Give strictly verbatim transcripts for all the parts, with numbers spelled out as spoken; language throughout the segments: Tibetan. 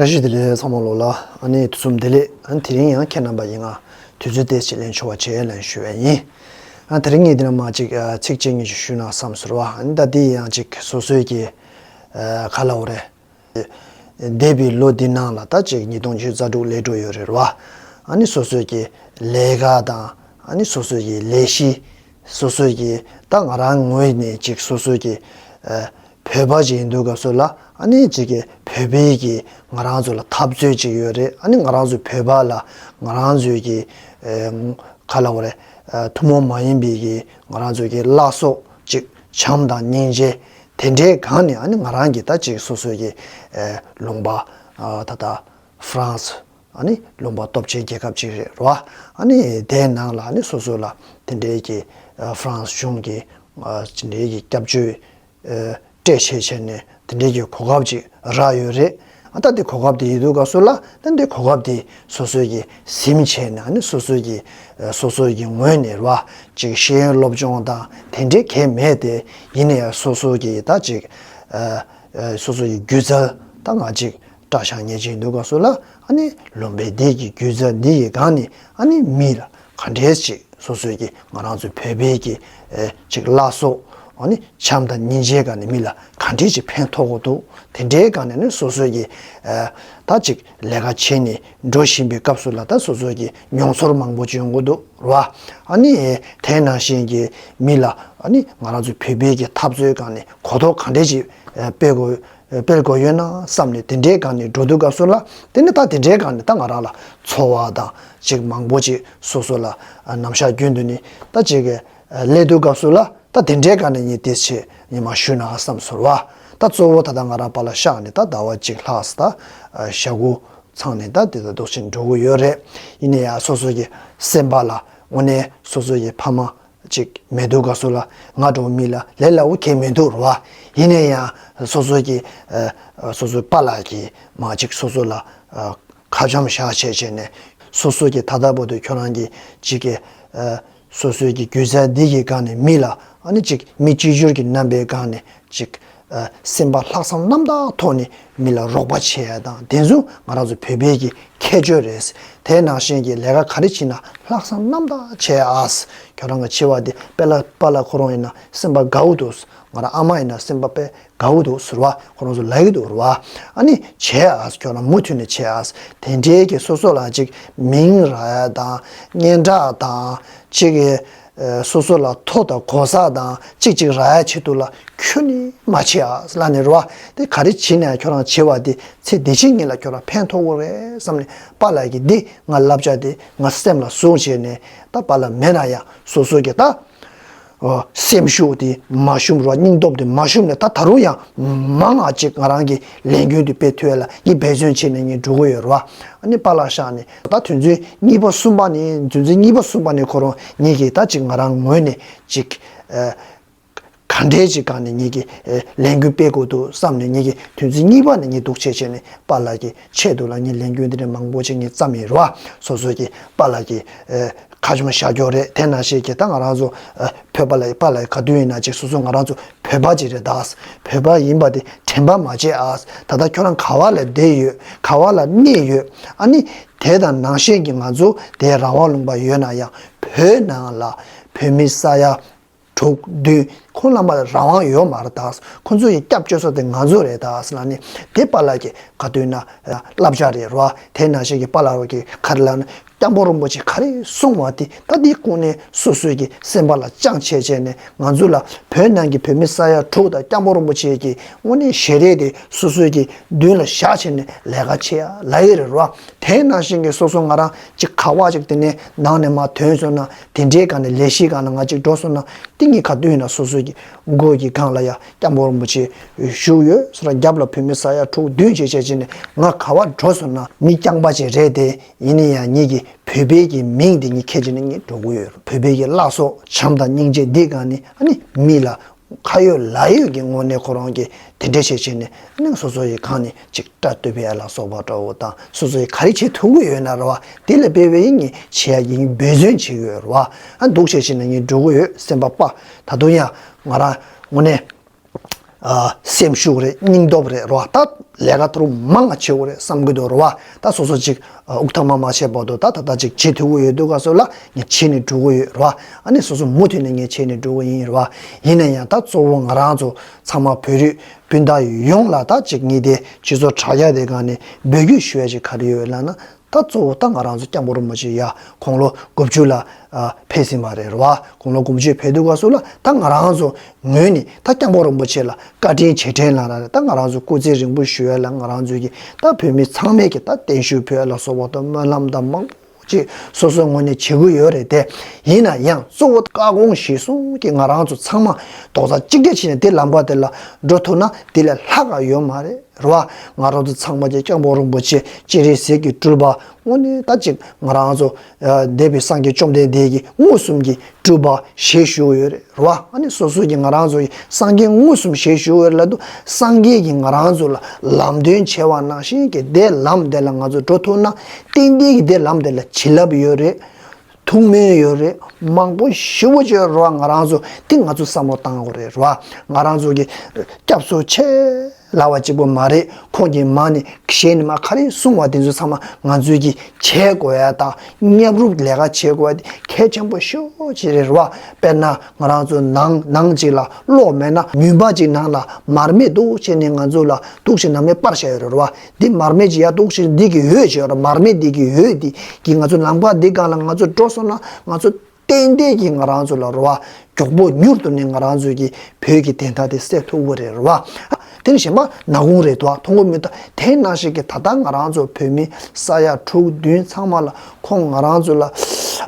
བཀྲ་ཤིས་བདེ་ལེགས་ཚང་མ་ལོ་ལ། ཨ་ནི་དུས་གསུམ་བདེ་ལེགས། ཨ་ནི་དེ་རིང་ཡང་ཁྱེད་རྣམ་པ་ཡིན་ང་དུས་ཚོད་ཏོག་ཙམ་ལེན་ཆོག་པ་བྱས་ལན་ཞུ་བ་ཡིན། ཨ་དེ་རིང་ངས་འདི་ན་མ་ཅིག་ཨ་ཚིགས་བཅད་གཉིས་ཤིག་ཞུས་ན་བསམ་ཟེར་བ། ཨ་ནི་ད་འདི་ཡང་ཅིག་སོ་སོའི་གི་ཨ་ག་ལབ་དགོས་རེད། འདས་པའི་ལོ་འདི་ནང་ལ་ད་ཅིག་ཉིས་སྟོང་ཉི་ཤུ་རྩ་དྲུག་སླེབས་འགྲོ་ཡོད་རེད་བ། ཨ་ནི་སོ་སོའི་གི་ལས་ཀ་དང་ཨ་ནི་སོ་སོའི་གི་ལས་གཞི། སོ་སོའི་གི་ད་ང་རང་ངོས་ནས་ཅིག་སོ་སོའི་གི་ཨ་བོད་པ་ཅིག་ཡིན་དུས་སྐབས་སུ་ལ། ཨ་ནི་ཅིག་གི་བོད་པའི་གི་ང་རང་ཚོ་ལ་འཐབ་རྩོད་ཅིག་ཡོད་རེད། ཨ་ནི་ང་རང་ཚོ་བོད་པ་ལ་ང་རང་ཚོའི་གི་ཨ་ག་ལབ་དགོས་རེད། ཨ་ཐུན་མོང་མ་ཡིན་པའི་གི་ང་རང་ཚོའི་གི་བླ་སྲོག་ཅིག་བྱམས་དང་སྙིང་རྗེ། དེ་འདྲའི་སྒང་ནས་ཨ་ནི་ང་རང་གི་ད་ཅིག་སོ་སོའི་གི་ཨ་ལུང་པ་ཨ་ད་ལྟ་ཧྥ་རན་སི། ཨ་ནི་ལུང་པ་སྟོབས་ཆེན་རྒྱལ་ཁབ་ཅིག་རེད་རོ། ཨ་ནི་དེའི་ནང་ལ་ཨ་ནི་སོ་སོ་ལ་དེ་འདྲའི་གི་ཨ་ཧྥ་རན་སི་གཞུང་གི་ཨ་དེ་འདྲའི་གི་སྐྱབས་བཅོལ་ཨ་སྤྲད་བྱས་བྱས་ནས་དེ་འདྲའི་གི་གོ་སྐབས་ཅིག་རག་ཡོད་རེད། ཨ་ད་དེ་གོ་སྐབས་དེ་ཡིན་དུས་སྐབས་སུ་ལ། ད་འདི་གོ་སྐབས་དེ་སོ་སོའི་གི་ཟིན་བྱས་ནས་ཨ་ནི་སོ་སོའི་གི་ཨ་སོ་སོའི་གི་ངོས་ནས་རོ། ཅིག་ཤེས་ཡོན་སློབ་སྦྱོང་དང་དེ་འདྲའི་གང་ཡང་མེད་དེ། ཡིན་ན་ཡང་སོ་སོའི་གི་ད་ཅིག་ཨ་ཨ་སོ་སོའི་གི་སྒྱུ་རྩལ་ད་ང་ཅིག་སྐྲ་བཞར་མཁན་ཅིག་ཡིན་དུས་སྐབས་སུ་ལ། ཨ་ནི་ལུང་པའི་འདི་གི་སྒྱུ་རྩལ་འདི་ཡི་སྒང་ནས་ཨ་ནི་མི་ལ་ག་འདྲས་ཅིག་སོ་སོའི་གི་ང་རང་ཚོའི་བོད་པའི་གི་ཨེ་ཅིག་བླ་སྲོག་ཨ་ནི་བྱམས་དང་སྙིང་རྗེའི་སྒང་ནས་མི་ལ་ག་འདྲས་ཅིག་ཕན་ཐོགས་ཀྱི་འདུག་དེ་འདྲའི་སྒང་ནས་ནི་སོ་སོའི་གི་ཨེ་ད་ཅིག་ལས་ཀ་བྱས་ནས་འགྲོ་བཞིན་པའི་སྐབས་སུ་ལ། ད་སོ་སོའི་གི་མྱོང་ཚོར་མང་པོ་ཅིག་ཡོང་གི་འདུག་ར། ཨ་ནི་དེ་ནང་བཞིན་གྱི་མི་ལ་ཨ་ནི་ང་རང་ཚོའི་བོད་པའི་གི་འཐབ་རྩོད་སྒང་ནས་གོ་རྟོགས་ག་འདྲས་ཅིག་ཨེ་སྤེལ་དགོས། སྤེལ་དགོས་ཡོད་ན་བསམ་ནས་དེ་འདྲའི་སྒང་ནས་འགྲོ་དུས་སྐབས་སུ་ལ། དེ་ནི་ད་དེ་འདྲའི་སྒང་ནས་ད་ང་རང་ལ་ཚོར་བ་དང་ཅིག་མང་པོ་ཅིག་སོ་སོ་ལ་ཨ་ནམ་ཞག་རྒྱུན་དུ་ནི་ད་ཅིག་གི་ཨ་སླེབས་དུས་སྐབས་སུ་ལ། ད་དེ་འདྲའི་སྒང་ནས་ངས་དེ་ཆེད་ཉི་མ་ཞུས་ན་བསམ་ཟེར་བ། ད་གཙོ་བོ་ད་ལྟ་ང་རང་པཱ་ལགས་གཤེགས་ནས་ད་ཟླ་བ་གཅིག་ལྷག་ཙམ་ད་ཨ་ཞག་དགུ་ཚང་ནས་ད་དེ་ད་འདུག་ཕྱིན་འགྲོ་གི་ཡོད་རེད། ཡིན་ན་ཡང་སོ་སོ་གི་སེམས་པ་ལ་དངོས་གནས་སོ་སོ་གི་ཕ་མ་ཅིག་མེད་དུས་སྐབས་སུ་ལ། ང་འདྲ་བོ་མི་ལ་ལས་སླ་བོ་གང་མི་འདུག་རེད་བ། ཡིན་ན་ཡང་སོ་སོ་གི་ཨ་སོ་སོའི་པཱ་ལགས་ཀྱིས་མ་ཅིག་སོ་སོ་ལ་ཨ་ཁ་འཆམ་བཞག་བྱས་བྱས་ནས། སོ་སོ་གི་ད་ལྟ་བར་དུ་ཁྱོད་རང་གི་ཅིག་གི་ཨ་སོ་སོའི་གི་སྒྱུ་རྩལ་འདི་གི་སྒང་ནས་མི་ལ། ཨ་ནི་ཅིག་མི་གཅིག་གྱུར་གྱི་རྣམ་པའི་སྒང་ནས་ཅིག་ཨ་སེམས་པ་ལྷག་བསམ་རྣམ་དག་ཐོག་ནས་མི་ལ་རོགས་པ་བྱེད་ཡ་དང་། དེ་ཚོ་ང་རང་ཚོ་བོད་པའི་གི་ཁྱད་ཆོས་རེད། དེ་ནང་བཞིན་གྱི་ལས་ཀ་ག་རེ་བྱེད་ན་ལྷག་བསམ་རྣམ་དག་བྱེད་ཨ། ཁྱོད་རང་གི་བྱེད་པ་དེ་དཔེ་ལ་པཱ་ལགས་ཁོ་རང་ཡིན་ན་སེམས་པ་དགའ་བོ་འདུག་ང་རང་ཨ་མ་ཡིན་ན་སེམས་པ་དཔེ་དགའ་བོ་འདུག་ཟེར་བ། ཁོ་རང་ཚོ་ལབ་ཀྱི་འདུག་རེད་བ། ཨ་ནི་བྱེད་ཨ། ཁྱོད་རང་མུ་མཐུད་ནས་བྱེད་ཨ། དེ་འདྲའི་གི་སོ་སོ་ལ་ཅིག་མིང་རག་ཡ་དང་སྙན་གྲགས་དང་ཅིག་གི་ཨ་སོ་སོ་ལ་ཐོ་དང་གོ་ས་དང་ཅིག་ཅིག་རག་ཡ་ཆེད་དུ་ལ་ཁྱོན་ནས་མ་བྱེད་ཨ་ལབ་ནས་རེད་བ། དེ་ག་རེ་བྱེད་ནས་ཁྱོད་རང་བྱེད་པ་དེ་ཚེ་འདི་ཕྱི་གཉིས་ལ་ཁྱོད་རང་ཕན་ཐོགས་ཀྱི་རེད་བསམ་ནས། པཱ་ལགས་ཀྱིས་འདི་ང་བསླབ་བྱ་དེ་ང་སེམས་ལ་བཟུང་བྱས་ནས། ད་པཱ་ལགས་མེད་ན་ཡང་སོ་སོ་གི་ད་ཨོ་སེམས་ཤུགས་དེ་མ་ཞུམ་རོགས། སྙིང་སྟོབས་དེ་མ་ཞུམ་ནས། ད་ད་རུང་ཡང་མང་ང་ཅིག་ང་རང་གི་ལས་འགུལ་དེ་སྤེལ་ཐུབ་ཡ་ལ་ངས་འབད་བརྩོན་བྱས་ནས་ངས་འགྲོ་གི་ཡོད་རེད་བ། ཨ་ནི་པཱ་ལགས་གཤེགས་ནས་ད་དོན་ཚན་གཉིས་པ་གསུམ་པ་ནས། དོན་ཚན་གཉིས་པ་གསུམ་པ་ནས་ཁོ་རང་ངེད་ཀྱིས་ད་ཅིག་ང་རང་ངོས་ནས་ཅིག་ཨ་ག་འདྲས་ཅིག་སྒང་ནས་ངེད་ཀྱིས་ཨ་ལས་འགུལ་སྤེལ་དགོས་འདུག་བསམ་ནས། ངེད་ཀྱིས་དོན་ཚན་གཉིས་པ་ནས་ངས་འདུག་བྱས་བྱས་ནས་པཱ་ལགས་ཀྱི་ཆེད་དུ་ལ་ངས་ལས་འགུལ་འདི་འདྲ་མང་པོ་ཅིག་ངས་བརྩམས་ཡིན་རེད་བ། སོ་སོ་གི་པཱ་ལགས་ཀྱི་ཨ་ཁ་ཆུམ་བཞག་རྒྱུ་རེད། དེ་ནང་བཞིན་གྱི་ད་ང་རང་ཚོ་ཨ་བོད་པ་ལ་པཱ་ལགས་ག་དུས་ཡིན་ན་ཅིག་སོ་སོ་ང་རང་ཚོ་བོད་པ་ཅིག་རེད་ད། བོད་པ་ཡིན་པ་དེ་དྲན་པ་མ་བརྗེད་ཨ། ད་ལྟ་ཁྱོད་རང་ག་བ་ལ་བསྡད་ཡོད། ག་བ་ལ་གནས་ཡོད། ཨ་ནི་དེ་དང་ནང་བཞིན་གྱི་ང་ཚོ་དེ་རང་དབང་ལུང་པ་ཡོད་ན་ཡང་བོད་ནང་ལ་བོད་མི་ས་ཡ་དྲུག་བདུན་ཁོང་རྣམ་པ་ལ་རང་དབང་ཡོད་མ་རེད་ད། ཁོང་ཚོ་ཡི་སྐྱབས་བཅོལ་ས་དེ་ང་ཚོ་རེད་ད་ཟེར་ལབ་ནས། དེ་པཱ་ལགས་ཀྱིས་ག་དུས་ན་བསླབ་བྱ་རེད་རོ། དེ་ནང་བཞིན་གྱི་པཱ་ལགས་ཀྱིས་ག་རེ་ལབ་ན། སྐྱབས་མགོན་རིན་པོ་ཆེས་ག་རེ་གསུངས་པ་དེ་ད་དེ་ཀུན་ནས་སོ་སོའི་གི་སེམས་པ་ལ་བཅངས་བྱས་བྱས་ནས། ང་ཚོ་ལ་བོད་ནང་གི་བོད་མི་ས་ཡ་དྲུག་དང་སྐྱབས་མགོན་རིན་པོ་ཆེ་གི་དངོས་གནས་ཞལ་རས་དེ་སོ་སོའི་གི་མདུན་ལ་བཞག་བྱས་ནས་ལས་ཀ་བྱེད་ཡ་ལབ་ཡི་རེད་རོ། དེ་ནང་བཞིན་གྱི་སོ་སོ་ང་རང་ཅིག་ག་བ་ཅིག་དེ་ནས་ནང་ནས་མར་ཐོན་སོང་ན། དེ་འདྲའི་སྒང་ནས་ལས་གཞིའི་སྒང་ལ་ང་ཅིག་འགྲོ་སོང་ན། དེ་ངས་ག་དུས་ཡིན་ན་སོ་སོའི་གི་མགོ་གི་སྒང་ལ་ཡ་སྐྱབས་མགོན་རིན་པོ་ཆེ་བཞུགས་ཡོད་ཟེར། རྒྱབ་ལ་བོད་མི་ས་ཡ་དྲུག་བདུན་བྱས་བྱས་བྱས་ནས་ང་ག་བ་འགྲོ་སོང་ན་མི་རྐྱང་པ་ཅིག་རེད་དེ། ཡིན་ན་ཡང་ངེད་ཀྱི་བོད་པའི་གི་མིང་དེ་ངས་ཁྱེར་བྱས་ནས་ངས་འགྲོ་གི་ཡོད། བོད་པའི་གི་བླ་སྲོག་བྱམས་དང་སྙིང་རྗེ་འདི་སྒང་ནས་ཨ་ནི་མི་ལ་ཁ་ཡོད་ལག་ཡོད་ཀྱི་ངོས་ནས་ཁོ་རང་གིས་དེ་འདྲ་བྱས་བྱས་ནས། ཨ་ནི་སོ་སོ་ཡི་སྒང་ནས་ཅིག་སྐྲ་བཏུབ་ཡ་ལ་སོགས་པ་འདྲ་བོ་དང་། སོ་སོ་ཡི་ག་རེ་བྱེད་ཐུབ་ཀྱི་ཡོད་ན་རེད་བ། དེ་ལ་དཔེ་བའི་ངས་བྱེད་ཡ་ཡིན་འབད་བརྩོན་བྱེད་ཀྱི་ཡོད་རེད་བ། ཨ་འདུག་བྱས་བྱས་ནས་ངས་འགྲོ་གི་ཡོད། སེམས་པ་དཔའ། ད་དུང་ཡང་ང་རང་དངོས་གནས་ ཨ་སེམས་ཤུགས་རེད། སྙིང་སྟོབས་རེད་རོ། ད་ལས་ཀ་ཐུབ་མང་ང་བྱེད་དགོས་རེད་བསམ་གི་འདུག་རོ། ད་སོ་སོ་ཅིག་ཨ་དབུགས་ཐག་མ་མ་ཆད་བར་དུ་ད་ད་ད་ཅིག་བྱེད་ཐུབ་ཀྱི་ཡོད་དུས་ག་སོ་ལ་ངས་བྱེད་ནས་འགྲོ་གི་ཡོད་རོ། ཨ་ནི་སོ་སོ་མུ་མཐུད་ནས་ངས་བྱེད་ནས་འགྲོ་གི་ཡིན་རོ། ཡིན་ན་ཡང་ད་གཙོ་བོ་ང་རང་ཚོ་ཚང་མ་བོད་རིགས་སྤུན་ཟླ་ཡོངས་ལ་ད་ཅིག་ངས་དེ་སྤྱི་ཚོགས་དྲ་རྒྱ་དེ་སྒང་ནས་འབོད་སྐུལ་ཞུ་ཡ་ཅིག་ག་རེ་ཡོད་ལབ་ན། ད་གཙོ་བོ་ད་ང་རང་ཚོ་སྐྱབས་མགོན་རིན་པོ་ཆེ་ཡ་དགུང་ལོ་དགུ་བཅུ་ལ་ཨ་ཕེབས་ཟིན་པ་རེད་རོ། དགུང་ལོ་དགུ་བཅུ་ཕེབས་དུས་ག་སོ་ལ་ད་ང་རང་ཚོ་ངོས་ནས་ད་སྐྱབས་མགོན་རིན་པོ་ཆེ་ལ་བཀའ་དྲིན་རྗེས་དྲན་ལབ་ན་རེད། ད་ང་རང་ཚོ་སྐུ་ཚེ་རིང་པོ་ཞུ་ཡ་ལ་ང་རང་ཚོ་གི་ད་བོད་མི་ཚང་མས་ཀྱི་ད་བརྟན་བཞུགས་ཕུལ་ཡ་ལ་སོགས་པ་དང་སྨོན་ལམ་དང་མང་པོ་ཅིག་སོ་སོའི་ངོས་ནས་བྱེད་ཀྱི་ཡོད་རེད་དེ། ཡིན་ན་ཡང་གཙོ་བོ་བཀའ་དགོངས་གཞིར་བཟུང་གི་ང་རང་ཚོ་ཚང་མ་རྡོག་རྩ་གཅིག་སྒྲིལ་བྱས་ནས་དེ་ལམ་པ་དེ་ལ་འགྲོ་ཐུབ་ན་དེ་ལས་ལྷག་ག་ཡོད་མ་རེད། རེད་བ། ང་རང་ཚོ་ཚང་མ་གི་སྐྱབས་མགོན་རིན་པོ་ཆེ་སྤྱན་རས་གཟིགས་ཀྱི་སྤྲུལ་པ་དངོས་གནས་ད་ཅིག་ང་རང་ཚོ་ཨ་འདས་པའི་སངས་རྒྱས་བཅོམ་ལྡན་འདས་ཀྱི་མངོན་སུམ་གྱི་སྤྲུལ་པ་ཞེས་ཞུ་ཡོད་རེད། རེད་བ། ཨ་ནི་སོ་སོ་གི་ང་རང་ཚོ་ཡི་སངས་རྒྱས་མངོན་སུམ་ཞེས་ཞུ་ཡོད་རེད་ལབ་དུས་སངས་རྒྱས་ཀྱིས་ང་རང་ཚོ་ལ་ལམ་སྟོན་བྱས་པ་ནང་བཞིན་གྱི་དེ་ལམ་དེ་ལ་ང་ཚོ་འགྲོ་ཐུབ་ན་ཏན་ཏན་གྱི་དེ་ལམ་དེ་ལ་བྱིན་རླབས་ཡོད་རེད། ཐུགས་སྨོན་ཡོད་རེད། མང་པོ་ཞེ་པོ་ཅིག་ཡོད་རེད་བ། ང་རང་ཚོ་དེ་ང་ཚོ་བསམ་བློ་བཏང་དགོས་རེད་རེད་བ། ང་རང་ཚོ་གི་སྐྱབས་སུ་མཆི་ལབ་པ་གཅིག་པོ་མ་རེད། ཁོང་གིས་མ་ནི་ཞལ་ནས་མ་ག་རེ་གསུངས་པ་དེ་ཚོ་ཚང་མ་ང་ཚོས་ཀྱི་བྱེད་དགོས་ཡ་དང་མཉམ་རུབ་ལས་ཀ་བྱེད་དགོས་ཡ་དེ་གལ་ཆེན་པོ་ཞེ་པོ་ཅིག་རེད་རེད་བ། དཔེར་ན་ང་རང་ཚོ་ནང་ནང་གཅིག་ལ་གློག་མེད་ན་མུན་པ་གཅིག་ནང་ལ་མར་མེ་འདུག་བྱས་ནས་ང་ཚོ་ལ་འདུག་བྱས་ནམ་མེ་སྤར་བཞག་ཡོད་རེད་རེད་བ། འདི་མར་མེ་ཅིག་ཡ་འདུག་བྱས་འདི་གི་འོད་ཅིག་ཡོད་རེད། མར་མེ་འདི་གི་འོད་འདི་གིས་ང་ཚོ་ལམ་ཁ་འདི་སྒང་ལ་ང་ཚོ་འགྲོ་སོང་ན་ང་ཚོ་ཏན་ཏན་གྱིས་ང་རང་ཚོ་ལ་རེད་བ། མགྱོགས་པོ་མྱུར་དུ་ནས་ང་རང་ཚོ་གི་བོད་ཀྱི་བདེན་མཐའ་དེ་གསལ་ཐུབ་ཀྱི་རེད་རེད་བ། དེ་ནས་གཞན་པ་ནག་ཁུང་རེད་དོ། མཐོང་གི་མི་འདུག་དེ་ནང་བཞིན་གྱི་ད་ལྟ་ང་རང་ཚོ་བོད་མི་ས་ཡ་དྲུག་བདུན་ཚང་མ་ལ་ཁོང་ང་རང་ཚོ་ལ་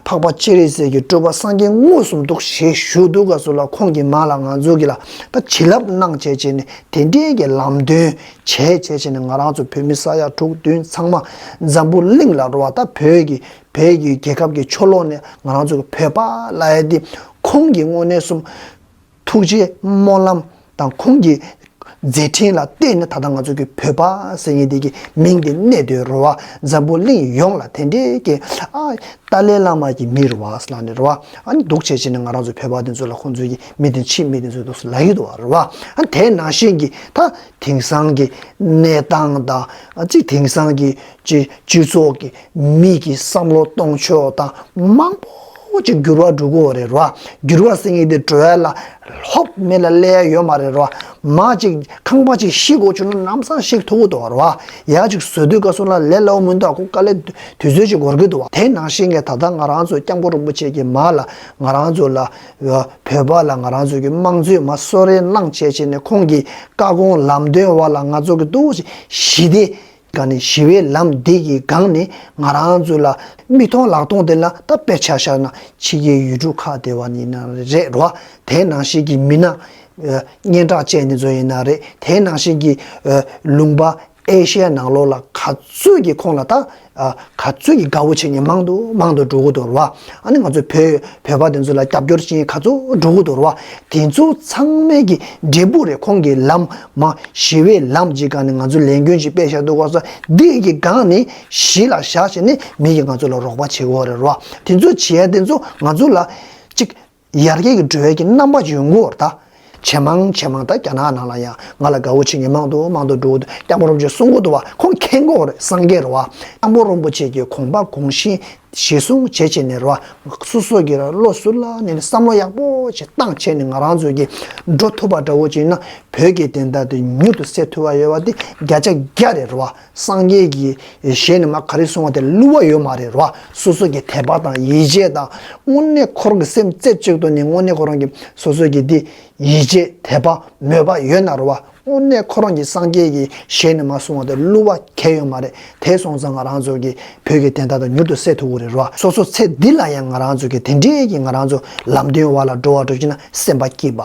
འཕགས་པ་སྤྱན་རས་གཟིགས་ཀྱི་སྤྲུལ་པ་སངས་རྒྱས་མངོན་སུམ་འདུག་ཞེས་ཞུ་འདུག་ག་སོ་ལ་ཁོང་གིས་མ་ལ་ང་ཚོ་གི་ལ་ད་བྱིན་རླབས་གནང་བྱས་བྱས་ནས་དེ་འདྲའི་གི་ལམ་སྟོན་བྱས་བྱས་བྱས་ནས་ང་རང་ཚོ་བོད་མི་ས་ཡ་དྲུག་བདུན་ཚང་མ་འཛམ་བུ་གླིང་ལ་རེད་བ། ད་བོད་ཀྱི་བོད་ཀྱི་རྒྱལ་ཁབ་ཀྱི་ཕྱོགས་ལོགས་ནས་ང་རང་ཚོ་གི་བོད་པ་ལབ་ཡ་དེ་ཁོང་གི་དངོས་གནས་སུ་ཐུགས་རྗེ་སྨོན་ལམ་དང་ཁོང་གི་མཛད་འཕྲིན་ལ་བརྟེན་ནས་ད་ལྟ་ང་ཚོ་གི་བོད་པ་ཟེར་མཁན་དེ་གི་མིང་དེ་གནས་བསྡད་རེད་བ། འཛམ་བུ་གླིང་ཡོངས་ལ་དེ་འདྲའི་གི་ཨ་ཏཱ་ལའི་བླ་མ་གི་མི་རེད་བ་ཟེར་ལབ་ནས་རེད་བ། ཨ་ནི་འདུག་བྱས་བྱས་ནས་ང་རང་ཚོ་བོད་པ་དེ་ཚོ་ལ་ཁོང་ཚོ་གི་མི་དེ་ཕྱི་མི་དེ་ཚོ་འདུག་ཟེར་ལབ་ཀྱི་འདུག་བ་རེད་བ། ཨ་དེ་ནང་བཞིན་གྱི་ད་དེང་སང་གི་གནས་སྟངས་དང་ཨ་ཅིག་དེང་སང་གི་སྤྱི་སྤྱི་ཚོགས་ཀྱི་མི་གི་བསམ་བློ་གཏོང་ཕྱོགས་དང་མང་པོ་ཅིག་འགྱུར་བ་འགྲོ་གི་ཡོད་རེད་ར། འགྱུར་བ་ཟེར་མཁན་དེ་འགྲོ་ཡ་ལ་ཧོབ་མེད་ལ་སླེབས་ཡ་ཡོད་མ་རེད་ར། མ་ཅིག་ཁང་པ་ཅིག་བཤིག་དགོས་བྱུང་ན་ལམ་སང་བཤིག་ཐུབ་ཀྱི་འདུག་ར། ཡ་ཅིག་བཟོ་དུས་སྐབས་སུ་ལ་ལས་སླ་པོ་མི་འདུག་ཁོ་དཀའ་ལས་དུས་ཚོད་ཅིག་འགོར་གྱི་འདུག་དེ་ནང་བཞིན་གྱི་ད་ལྟ་ང་རང་ཚོ་སྐྱབས་མགོན་རིན་པོ་ཆེ་གི་མ་ལ་ང་རང་ཚོ་ལ་བོད་པ་ལ་ང་རང་ཚོ་གི་དམངས་གཙོའི་མ་གསོལ་རས་གནང་བྱས་བྱས་ནས་ཁོང་གི་བཀའ་དགོངས་ལམ་སྟོན་འོག་ལ་ང་ཚོ་གི་འདུག་ཞི་བདེ་ག་ནས་ཞི་བའི་ལམ་འདི་གི་སྒང་ནས་ང་རང་ཚོ་ལ་མིག་མཐོང་ལག་མཐོང་དེ་ལ་ད་དཔེ་ཆ་བཞག་ན་ཕྱི་རྒྱལ་ཡུལ་གྲུ་ཁག་དེ་བ་ནི་ན་རེད་རོ། དེ་ནང་བཞིན་གྱི་མི་སྣ་ཨ་སྙན་གྲགས་ཅན་དེ་ཚོ་ཡིན་ན་རེད། དེ་ནང་བཞིན་གྱི་ཨ་ལུང་པ་ཨེ་ཤི་ཡ་ནང་ལོགས་ལ་ག་ཚོད་ཀྱི་ཁོང་ལ་ད་ཨ་ག་ཚོད་ཀྱི་དགའ་བོ་བྱེད་མཁན་མང་དུ་མང་དུ་འགྲོ་གི་འདུག་རོ། ཨ་ནི་ང་ཚོ་བོད་བོད་པ་དེ་ཚོ་ལ་རྒྱབ་སྐྱོར་བྱེད་མཁན་ག་ཚོད་འགྲོ་གི་འདུག་རོ། དེ་ཚོ་ཚང་མའི་གི་འབྲས་བུ་རེད། ཁོང་གི་ལམ་མ་ཞི་བའི་ལམ་གྱི་སྒང་ནས་ང་ཚོ་ལས་འགན་ཅིག་སྤེལ་བཞག་འདུག་ག་སོ་འདི་གི་སྒང་ནས་གཞི་ལ་བཞག་བྱས་ནས་མི་གིས་ང་ཚོ་ལ་རོགས་པ་བྱེད་དགོས་རེད་རོ། དེ་ཚོ་བྱེད་ཡ་དེ་ཚོ་ང་ཚོ་ལ་ཅིག་ཡར་རྒྱས་ཀྱི་འགྲོ་བའི་གི་རྣམ་པ་ཅིག་ཡོང་གི་ཡོད་རེད་ད། ཇེ་མང་ཇེ་མང་། ད་རྒྱ་ནག་ནང་ལ་ཡང་ང་ལ་དགའ་བོ་བྱེད་མཁན་མང་དུ་མང་དུ་འགྲོ་གི་འདུག་སྐྱབས་མགོན་རིན་པོ་ཆེས་གསུང་གི་འདུག་བ། ཁོང་མཁྱེན་གྱི་ཡོད་རེད། སངས་རྒྱས་རེད་བ། སྐྱབས་མགོན་རིན་པོ་ཆེ་གི་དགོངས་པ་དགོངས་གཞི་གཞི་བཟུང་བྱས་བྱས་ནས་རེད་བ། སོ་སོ་གི་ར་བློ་གཟུ་ལ་ནས་བསམ་བློ་ཡག་པོ་ཅིག་བཏང་བྱས་ནས་ང་རང་ཚོ་གི་འགྲོ་ཐུབ་པ་འདྲ་བོ་ཅིག་ཡིན་ན་བོད་ཀྱི་བདེན་མཐའ་དེ་མྱུར་དུ་གསལ་ཐུབ་པ་ཡོད་པ་དེ་བརྒྱ་ཆ་བརྒྱ་རེད་རེད་བ། སངས་རྒྱས་ཀྱི་ཞལ་ནས་མ་ག་རེ་གསུངས་པ་དེ་བསླུ་བ་ཡོད་མ་རེད་རོ། སོ་སོ་གི་དད་པ་དང་ཡིད་ཆེས་དང་དངོས་གནས་ཁོ་རང་གི་སེམས་རྩེ་གཅིག་ཏུ་ནས་དངོས་གནས་ཁོ་རང་གི་སོ་སོ་གི་འདི་ཡིད་ཆེས་དད་པ་མོས་པ་ཡོད་ན་རོ། དངོས་གནས་ཁོ་རང་གི་སངས་རྒྱས་ཀྱི་ཞལ་ནས་མ་གསུངས་པ་དེ་བསླུ་བ་གང་ཡང་ཡོད་མ་རེད། དེ་སོང་ཙང་ང་རང་ཚོ་གི་བོད་ཀྱི་བདེན་མཐའ་དང་མྱུར་དུ་གསལ་ཐུབ་ཀྱི་རེད་རོ། སོ་སོ་ཚེ་འདི་ལ་ཡང་ང་རང་ཚོ་གི་དེ་འདྲའི་གི་ང་རང་ཚོ་ལམ་སྟོན་བ་ལ་འགྲོ་བ་འགྲོ་གི་ན་སེམས་པ་སྐྱིད་པ།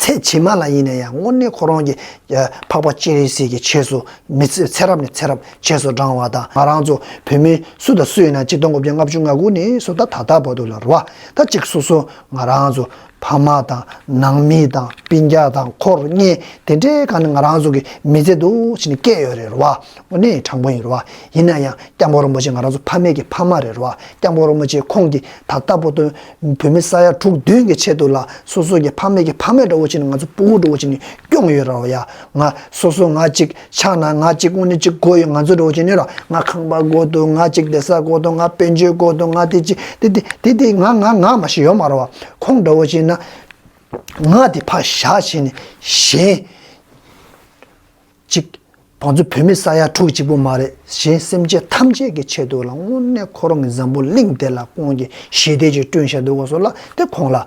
ཚེ་ཕྱི་མ་ལ་ཡིན་ན་ཡང་དངོས་གནས་ཁོ་རང་གི་ཨ་འཕགས་པ་སྤྱན་རས་གཟིགས་ཀྱི་རྗེས་སུ་མི་ཚེ་ཚེ་རབས་ནས་ཚེ་རབས་རྗེས་སུ་འབྲང་བ་དང་། ང་རང་ཚོ་བོད་མི་སུ་དང་སུ་ཡིན་ན་ཆིག་སྟོང་དགུ་བརྒྱ་ལྔ་བཅུ་ང་དགུ་ནས་སུ་ད་ད་ལྟ་བར་དུ་ལ་རེད་བ། ད་ཅིག་སོ་སོ་ང་རང་ཚོ་ ཕ་མ་དང་ནང་མི་དང་སྤུན་ཀྱག་དང་འཁོར་གཉེན་དེ་འདྲའི་སྒང་ནས་ང་རང་ཚོ་གི་མི་ཚེ་འདུག་བྱས་ནས་སྐྱེལ་ཡོད་རེད་རེད་བ། འོ་ནི་དྲང་པོ་ཡིན་རེད་བ། ཡིན་ན་ཡང་སྐྱབས་མགོན་རིན་པོ་ཆེ་ང་རང་ཚོ་ཕ་མེས་ཀྱི་ཕ་མ་རེད་རེད་བ། སྐྱབས་མགོན་རིན་པོ་ཆེ་ཁོང་གིས་ད་ལྟ་བར་དུ་བོད་མི་ས་ཡ་དྲུག་བདུན་གྱི་ཆེད་དུ་ལ་སོ་སོ་གི་ཕ་མེས་ཀྱི་ཕ་མེས་འདྲ་བོ་བྱས་ནས་ང་ཚོ་སྤུ་གུ་འདྲ་བོ་བྱས་ནས་སྐྱོང་ཡོད་རེད་བ་ཡ། ང་སོ་སོ་ང་གཅིག་ཆགས་ན་ང་གཅིག་དངོས་གནས་གཅིག་དགོས་ཡོད། ང་ཚོ་འདྲ་བོ་བྱས་ནས་ར་ང་ཁང་པ་དགོས་འདུག་ང་གཅིག་བསྡད་ས་དགོས་འདུག་ང་དཔལ་འབྱོར་དགོས་འདུག་ང་དེ་གཅིག་དེ་དེ་དེ་དེ་ང་ང་ང་མ་ཤི་ཡོད་མ་རེད་བ། ཁོང་འདྲ་བོ་བྱས་ན་ང་དེ་ཕར་བཞག་བྱས་ནས་གཞན་གཅིག་བང་མཛོད་བོད་མི་ས་ཡ་དྲུག་གཅིག་པོ་མ་རེད། གཞན་སེམས་ཅན་ཐམས་ཅད་ཀྱི་ཆེད་དུ་ལ་དངོས་གནས་ཁོ་རང་གི་འཛམ་བུ་གླིང་དེ་ལ་ཁོང་གི་ཞི་བདེ་ཅིག་བསྐྲུན་བཞག་འདུག་གོ་སོ་ལ་དེ་ཁོང་ལ་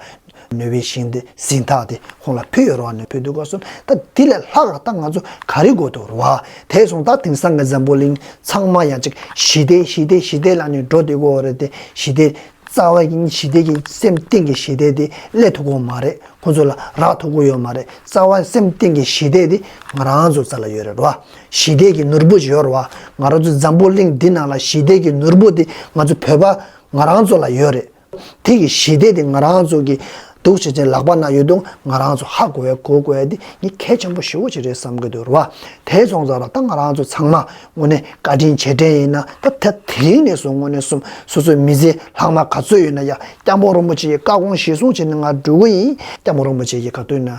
ནོ་བེལ་ཞི་བདེ་གཟེངས་རྟགས་དེ་ཁོང་ལ་ཕུལ་ཡོད་རེད་བ། ནས་ཕུལ་འདུག་གོ་སོ་ད་དེ་ལས་ལྷག་ད་ང་ཚོ་ག་རེ་དགོས་འདུག་རེད་བ། དེ་སོང་ད་དེང་སང་གི་འཛམ་བུ་གླིང་ཚང་མ་ཡང་ཅིག་ཞི་བདེ་ཞི་བདེ་ཞི་བདེ་ལ་ནི་འགྲོ་འདུག་གོ་རེད་དེ་ཞི་བདེ། རྩ་བ་ཡིན་ཞི་བདེ་གི་སེམས་གཏིང་གི་ཞི་བདེ་དེ་སླེབས་ཐུབ་ཀྱི་མ་རེད། ཁོང་ཚོ་ལ་རག་ཐུབ་ཀྱི་ཡོད་མ་རེད། རྩ་བ་སེམས་གཏིང་གི་ཞི་བདེ་དེ་ང་རང་ཚོ་རྩ་ལ་ཡོད་རེད་རོ། ཞི་བདེ་གི་ནོར་བུ་ཅིག་ཡོད་རེད་བ། ང་རང་ཚོ་འཛམ་བུ་གླིང་འདི་ནང་ལ་ཞི་བདེ་གི་ནོར་བུ་དེ་ང་ཚོ་བོད་པ་ང་རང་ཚོ་ལ་ཡོད་རེད། དེ་གི་ཞི་བདེ་དེ་ང་རང་ཚོ་གི་འདུག་བྱེད་ཅན་ལག་པ་ན་ཡོད་དུས་ང་རང་ཚོ་ཧ་གོ་ཡ་གོ་དགོས་ཡ་དེ་ངས་གལ་ཆེན་པོ་ཞེ་པོ་ཅིག་རེད་བསམ་གི་འདུག་རེད་བ། དེ་སོང་ཙང་ར་ད་ང་རང་ཚོ་ཚང་མ་དངོས་གནས་བཀའ་དྲིན་རྗེས་དྲན་ཡིན་ན་ད་ད་དེ་རིང་ནས་བཟུང་དངོས་གནས་གསུམ་སོ་སོའི་མི་ཚེ་ལྷག་མ་ག་ཚོད་ཡོད་ན་ཡ་སྐྱབས་མགོན་རིན་པོ་ཆེ་ཡི་བཀའ་དགོངས་གཞིར་བཟུང་བྱས་ནས་ང་འགྲོ་གི་ཡིན། སྐྱབས་མགོན་རིན་པོ་ཆེ་ཡི་ག་དུས་ན་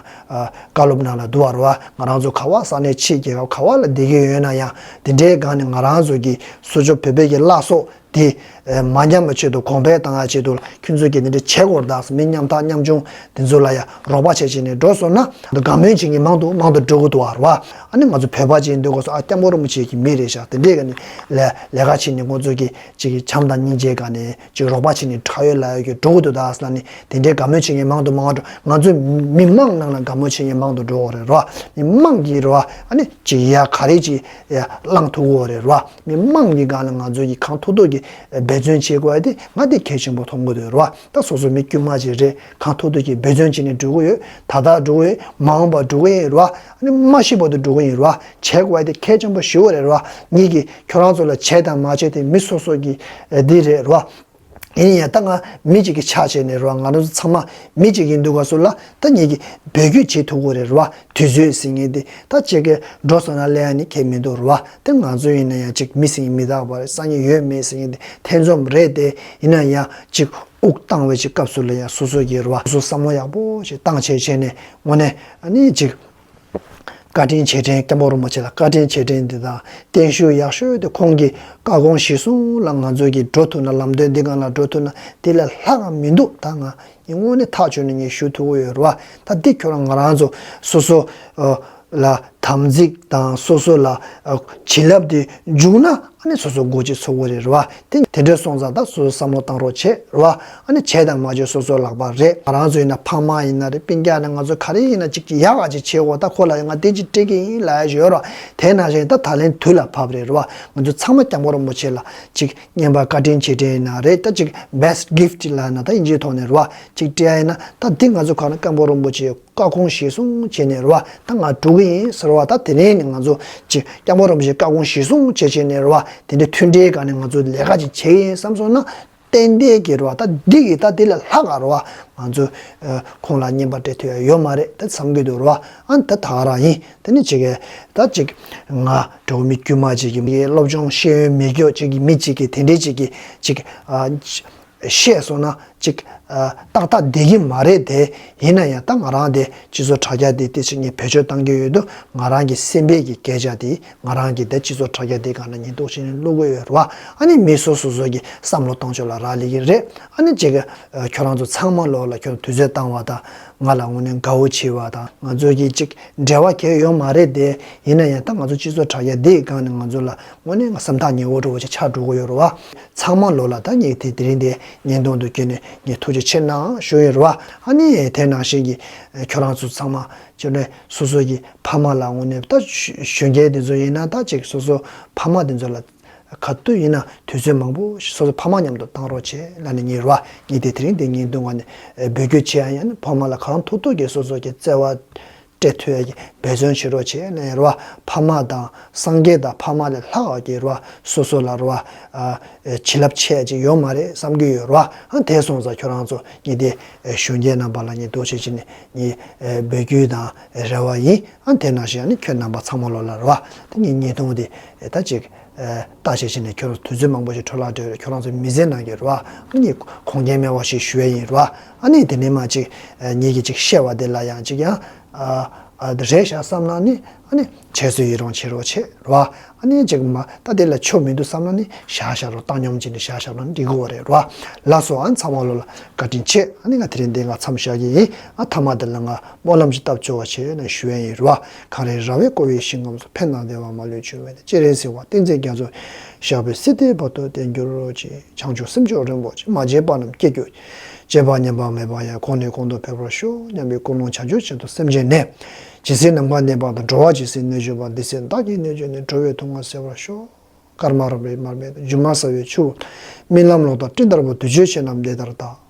བཀའ་སློབ་ནང་ལ་འདུག་བ་རེད་བ། ང་རང་ཚོ་ག་བ་ས་གནས་ཕྱི་རྒྱལ་ཁབ་ག་བ་ལ་བསྡད་ཀྱི་ཡོད་ན་ཡང་དེ་འདྲའི་སྒང་ནས་ང་རང་ཚོ་གི་སོ་སོ་བོད་པའི་གི་བླ་སྲོག་དེ་མ་ཉམས་པའི་ཆེད་དུ་གོང་འཕེལ་བཏང་ཡ་ཆེད་དུ་ཁྱོད་ཚོ་གི་དེ་འདྲ་བྱེད་དགོས་རེད་ད། མི་མཉམ་ཐག་མཉམ་ཆུང་དེ་ཚོ་ལ་ཡ་རོགས་པ་བྱེད་བྱེད་ནས་འགྲོ་སོང་ན་དགའ་མོས་བྱེད་མཁན་མང་དུ་མང་དུ་འགྲོ་གི་འདུག་བ་རེད་བ། ཨ་ནི་ང་ཚོ་བོད་པ་ཅིག་འདུག་གོ་སོང་ཨ་སྐྱབས་མགོན་རིན་པོ་ཆེ་གི་མི་རེད་ཤག་དེ་འདྲས་ག་ནས་ལས་ལས་ཀ་བྱེད་ནས་ཁོང་ཚོ་གི་ཅིག་བྱམས་དང་སྙིང་རྗེ་ག་ནས་ཅིག་རོགས་པ་བྱེད་ནས་ཁྲག་ཡོད་ལག་ཡོད་ཀྱི་འགྲོ་གི་འདུག་ད་ཟེར་ལ་ནི་དེ་འདྲའི་དགའ་མོས་བྱེད་མཁན་མང་དུ་མང་དུ་འགྲོ། ང་ཚོའི་མི་མང་ནང་ལ་དགའ་མོས་བྱེད་མཁན་མང་དུ་འགྲོ་གི་རེད་རོ། མི་མང་གིས་རོ་ཨ་ནི་ཅིག་ཡ་ག་རེ་ཅིག་ཡ་བླངས་ཐུབ་ཀྱི་རེད་རོ། མི་མང་གི་སྒང་ལ་ང་ཚོ་གི་གང་ཐུབ་ཐུབ་ཀྱི་འབད་བརྩོན་བྱེད་དགོས་ཡ་དེ་ང་དེ་གལ་ཆེན་པོ་མཐོང་གི་འདུག་རོ། ད་སོ་སོ་མི་དཀྱུས་མ་ཅིག་རེད། གང་ཐུབ་ཐུབ་ཀྱི་འབད་བརྩོན་བྱས་ནས་འགྲོ་གི་ཡོད། ད་ལྟ་འགྲོ་གི་ཡོད། མ་འོངས་པར་འགྲོ་གི་ཡིན་རོ། ཨ་ནི་མ་ཤི་བར་དུ་འགྲོ་གི་ཡིན་རོ། བྱེད་དགོས་ཡ་དེ་གལ་ཆེན་པོ་ཞེ་པོ་རེད་རོ། ངེད་ཀྱིས་ཁྱོད་རང་ཚོ་ལ་བྱེད་དང་མ་བྱེད་དེ་མི་སོ་སོ་གི་འདི་རེད་རོ། ཡིན་ཡང་ད་ང་མི་གཅིག་གི་ཆ་བྱས་ནས་རོ། ང་རང་ཚོ་ཚང་མ་མི་གཅིག་ཡིན་འདུག་ག་སོ་ལ་ད་ངེད་ཀྱིས་འབོད་སྐུལ་བྱེད་ཐུབ་ཀྱི་རེད་རོ། དུས་ཚོད་ཟེར་མཁན་དེ་ད་ཅིག་གི་འགྲོ་སོང་ན་ལས་ཡ་ནི་ཁྱད་མི་འདུག་རོ། དེ་ང་ཚོ་ཡིན་ན་ཡང་ཅིག་མི་ཟེར་མཁན་མི་རྟག་པ་རེད། སང་ཉིན་ཡོད་མེད་ཟེར་མཁན་དེ་ཐེ་ཚོམ་རེད་དེ། ཡིན་ན་ཡང་ཅིག་དབུགས་བཏང་བའི་ཅིག་སྐབས་སུ་ལ་ཡང་སོ་སོ་གི་རོ། སོ་སོ་བསམ་བློ་ཡག་པོ་ཞིག་བཏང་བྱས་བྱས་ནས་དངོས་གནས་ཨ་ནི་ཅིག་བཀའ་དྲིན་རྗེས་དྲན་སྐྱབས་མགོན་རིན་པོ་ཆེ་ལ་བཀའ་དྲིན་རྗེས་དྲན་འདི་དང་བརྟན་བཞུགས་ཡག་ཤོས་དེ་ཁོང་གི་བཀའ་དགོངས་གཞིར་བཟུང་ལ་ང་ཚོ་གི་འགྲོ་ཐུབ་ན་ལམ་སྟོན་འདི་སྒང་ལ་འགྲོ་ཐུབ་ན་དེ་ལས་ལྷག་མི་འདུག་ད་ང་ངས་དངོས་གནས་ཐག་ཆོད་ནས་ངས་ཞུ་ཐུབ་ཀྱི་ཡོད་རེད་བ། ད་འདི་ཁྱོད་རང་ང་རང་ཚོ་སོ་སོ་ལ་དམ་ཚིག་དང་སོ་སོ་ལ་བྱིན་རླབས་དེ་འཇུག་ན་ཨ་ནི་སོ་སོ་མགོ་གཅིག་ཚོགས་ཀྱི་རེད་རེད་བ། དེ་དེ་འདྲ་སོང་ཙང་ད་སོ་སོ་བསམ་བློ་བཏང་རོགས་བྱེད་རེད་བ། ཨ་ནི་བྱས་དང་མ་བྱས་སོ་སོ་ལག་པ་རེད། ང་རང་ཚོ་ཡིན་ན་ཕ་མ་ཡིན་ན་རེད། སྤུན་ཀྱག་ན་ང་ཚོ་ག་རེ་ཡིན་ན་ཅིག་ཡག་ག་ཅིག་བྱེད་དགོས། ད་ཁོ་ལ་ང་དེ་ཅིག་སྤྲད་ཀྱི་ཡིན་ལབ་ཡ་ཞིག་ཡོད་རེད་བ། དེ་ནང་བཞིན་ད་ད་ལན་དུས་ལ་བབ་རེད་རེད་བ། ང་ཚོ་ཚང་མ་སྐྱབས་མགོན་རིན་པོ་ཆེ་ལ་ཅིག་བསྙེན་པ་བཀའ་དྲིན་རྗེས་དྲན་ཡིན་ན་རེད། ད་ཅིག་best gift་ལབ་ན་ད་དབྱིན་ཇིའི་ཐོག་ནས་རེད་བ། ཅིག་སྤྲད་ཡ་ཡིན་ན་ད་འདི་ང་ཚོ་ག་ན་སྐྱབས་མགོན་རིན་པོ་ཆེ་བཀའ་དགོངས་གཞིར་བཟུང་བྱས་ནས་རེད་བ། ད་ང་འགྲོ་གི་ཡིན་ཟེར་བ། ད་དེ་རིང་ནས་ང་ཚོ་ཅིག་སྐྱབས་མགོན་རིན་པོ་ཆེ་བཀའ་དགོངས་གཞིར་བཟུང་བྱས་བྱས་ནས་རེད་བ། དེ་འདྲའི་མཐུན་འབྲེལ་སྒང་ནས་ང་ཚོ་ལས་ཀ་ཅིག་བྱེད་ཀྱི་ཡིན་བསམ་སོང་ན་ཏན་ཏན་གྱི་རེད་བ། ད་འདི་གི་ད་དེ་ལས་ལྷག་ག་རེད་བ། ང་ཚོ་ཁོང་ལ་བསྙེན་པ་སྤྲད་ཐུབ་ཡ་ཡོད་མ་རེད་ད་བསམ་གྱི་འདུག་རེད་བ། ཨ་ནི་ད་ད་ག་རང་ཡིན། དེ་ནི་ཅིག་གི་ད་ཅིག་ང་འགྲོ་མི་དཀྱུས་མ་ཅིག་གི་མི་སློབ་སྦྱོང་ཤེས་ཡོན་མེད་མཁན་ཅིག་གི་མི་ཅིག་གི་དེ་འདྲའི་ཅིག་གི་ཅིག་ཨ། བཤད་སོང་ན་ཅིག་ཨ་ཏག་ཏག་བསྡད་ཀྱི་མ་རེད་དེ། ཡིན་ན་ཡང་ད་ང་རང་དེ་སྤྱི་ཚོགས་དྲ་རྒྱ་དེ་དེ་ཕྱིར་ངས་བེད་སྤྱོད་བཏང་གི་ཡོད་དུས་ང་རང་གི་སེམས་པའི་གི་སྐད་ཆ་དེ་ང་རང་གི་དེ་སྤྱི་ཚོགས་དྲ་རྒྱ་དེ་སྒང་ལ་ཉེན་རྟོག་བྱས་ནས་བླུག་གི་ཡོད་རེད་བ། ཨ་ནི་མི་སོ་སོ་སོ་གི་བསམ་བློ་གཏོང་ཕྱོགས་ལ་རག་ལས་ཀྱི་རེད། ཨ་ནི་ཅིག་ཨ་ཁྱོད་རང་ཚོ་ཚང་མ་ལོག་ལ་ཁྱོད་དུས་ཚོད་བཏང་བ་དང་ང་ལ་དངོས་གནས་དགའ་བོ་བྱས་བ་དང་ང་ཚོ་གི་ཅིག་འབྲེལ་བ་གང་ཡང་ཡོད་མ་རེད་དེ། ཡིན་ན་ཡང་ད་ང་ཚོ་སྤྱི་ཚོགས་དྲ་རྒྱ་དེའི་སྒང་ནས་ང་ཚོ་ལ་དངོས་གནས་ང་བསམ་ཐག་ཉེ་བོ་འདྲ་བོ་ཅིག་ཆགས་འགྲོ་གི་ཡོད་རེད་བ། ཚང་མ་ལོག་ལ་ད་ངས་དེ་དེ་རིང་དེ་བརྙན་ཐུང་དུ་བསྐྱོན་ནས་ངས་ཐུགས་རྗེ་ཆེ་གནང་ཞུ་ཡི་རེད་བ། ཨ་ནི་དེ་ནང་བཞིན་གྱི་ཁྱོད་རང་ཚོ་ཚང་མ་ཅིག་ནས་སོ་སོ་གི་ཕ་མ་ལ་དངོས་གནས་ད་གཞོན་སྐྱེས་དེ་ཚོ་ཡིན་ན་ད་ཅིག་སོ་སོ་ཕ་མ་དེ་ཚོ་ལ་ག་དུས་ཡིན་ན་དུས་ཚོད་མང་པོ་སོ་སོ་ཕ་མ་མཉམ་དུ་བཏང་རོགས་བྱེད་ལབ་ནས་ངས་རེད་བ། ངས་དེ་དེ་རིང་དེ་བརྙན་ཐུང་སྒང་ནས་འབོད་སྐུལ་བྱེད་ཡ་ཡིན། ཕ་མ་ལ་གང་ཐུབ་ཐུབ་ཀྱིས་སོ་སོ་གི་བརྩེ་བ། སྤྲད་ཐུབ་ཡ་གི་འབད་བརྩོན་བྱེད་རོགས་བྱེད་ལབ་ཡིན་རེད་བ། ཕ་མ་དང་སངས་རྒྱས་དང་ཕ་མ་ལས་ལྷག་གི་རེད་བ། སོ་སོ་ལ་རེད་བ། ཨ་ཨེ་བྱིན་རླབས་ཆེ་ཅིག་ཡོད་མ་རེད་བསམ་གྱི་ཡོད་རེད་བ། ཨ་དེ་སོང་ཙང་ཁྱོད་རང་ཚོ་ངས་དེ་ཨེ་གཞོན་སྐྱེས་རྣམ་པ་ལ་ངས་འདུག་བྱེད་ཀྱི་ནས་ངས་ཨེ་འབོད་སྐུལ་དང་རེ་བ་ཡིན། ཨ་དེ་ནང་བཞིན་ཨ་ནི་ཁྱོད་རྣམ་པ་ཚང་མ་ལོ་ལ་རེད་བ། དེ་ངས་བརྙན་ཐུང་དེ་ཨེ་ད་ཅིག་ཨེ་ལྟ་བྱེད་ཀྱི་ནས་ཁྱོད་རང་དུས་ཚོད་མང་པོ་ཞིག་འཕྲོ་བརླག་འགྲོ་ཡོད་རེད། ཁྱོད་རང་ཚོ་མི་ཚེ་ནང་གི་རེད་བ། ཨ་ནི་ཁུངས་སྐྱེལ་མེད་པ་ཞིག་ཞུ་ཡ་ཡིན་རེད་བ། ཨ་ནི་དེ་ནས་མ་ཅིག་ཨེ་ངེད་ཀྱིས་ཅིག་བཤད་པ་དེ་ལ་ཡང་ཅིག་ཡང་ཨ་ཨ་རེད་ཤག་བསམ་ན་ནི་ཨ་ནི་བྱས་སུ་ཡི་རང་བྱེད་རོགས་བྱེད་རོགས། ཨ་ནི་ཅིག་མ་ད་དེ་ལ་ཆོ་མི་འདུག་བསམ་ན་ནི་བཞག་བཞག་རོགས། བཏང་སྙོམས་བྱས་ནས་བཞག་བཞག་རོགས་འགྲིག་གི་རེད་རོགས། ལགས་སོ། ཨ་ཚང་མ་ལོ་ལ་བཀའ་དྲིན་ཆེ། ཨ་ནི་ང་དེ་རིང་འདི་ང་མཚམས་བཞག་གི་ཡིན། ཨ་མཐའ་མ་དེ་ལ་ང་སྨོན་ལམ་ཞིག་བཏབ་ཆོག་པ་བྱས་ན་ཞུ་ཡ་ཡིན་རོགས། གངས་རི་ར་བས་བསྐོར་བའི་ཞིང་ཁམས་སུ། ཕན་དང་བདེ་བ་མ་ལུས་འབྱུང་བའི་གནས། སྤྱན་རས་གཟིགས་དབང་བསྟན་འཛིན་རྒྱ་མཚོ། ཞབས་པད་སྲིད་མཐའི་བར་དུ་བརྟན་གྱུར་ཅིག། བྱང་ཆུབ་སེམས་མཆོག་རིན་པོ་ཆེ། མ་སྐྱེས་པ་རྣམས་སྐྱེ་གྱུར་ཅིག། སྐྱེས་པ་ཉམས་པ་མེད་པར་ཡང་། གོང་ནས་གོང་དུ་འཕེལ་བར་ཤོག། སྙམ་པའི་ཀུན་སློང་བྱང་ཆུབ་བཞིན་དུ་སེམས་བསྐྱེད་ནས། ཇི་སྲིད་ནམ་མཁའ་གནས་པ་དང་། འགྲོ་བ་ཇི་སྲིད་གནས་བརྗོད་པ། འདི་སྲིད་བདག་གིས་གནས་བརྗོད་ནས། འགྲོ་བའི་དུག་ལྔ་སེལ་བར་ཤོག། སྐར་མ་རབ་རིབ་མར་མེ་དང་། སྒྱུ་མ་ཟ་བའི་ཆུ་བོ། རྨི་ལམ་ལོག་ལྟར་སྤྲིན་ལྟར་བབས། འདུ་བྱེད་ཆོས་རྣམས་དེ་ལྟར་བལྟ།